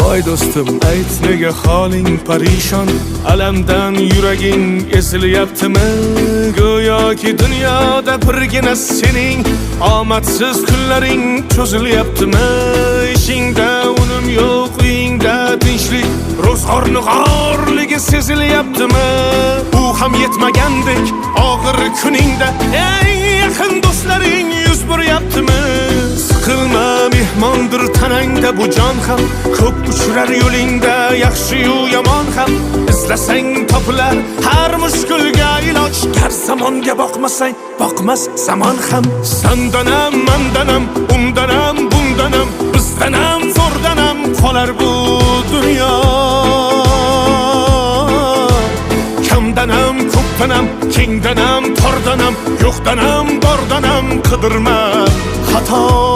Oy do'stim, ayt, nega holing parishon? Alamdan yuraging ezilyaptimi? Go'yoki dunyoda birgina sening omadsiz kunlaring cho'zilyaptimi? Ishingda unum yo'q, uyingda tinchlik, ro'zg'orni g'orligi sezilyaptimi? U ham yetmagandek, og'ir kuningda eng yaqin do'stlaring yuz buryaptimi? Siqilma, mehmondir tanangda bu jon ham. Ko'p uchrar yo'lingda yaxshi-yu yomon ham. Izlasang, topilar har mushkulga iloj. Gar zamonga boqmasang, boqmas zamon ham. Sandanam, mandanam, undanam, bundanam, bizdanam, zo'rdanam qolar bu dunyo. Kamdanam, ko'pdanam, kengdanam, tordanam, yo'qdanam, bordanam qidirma xato.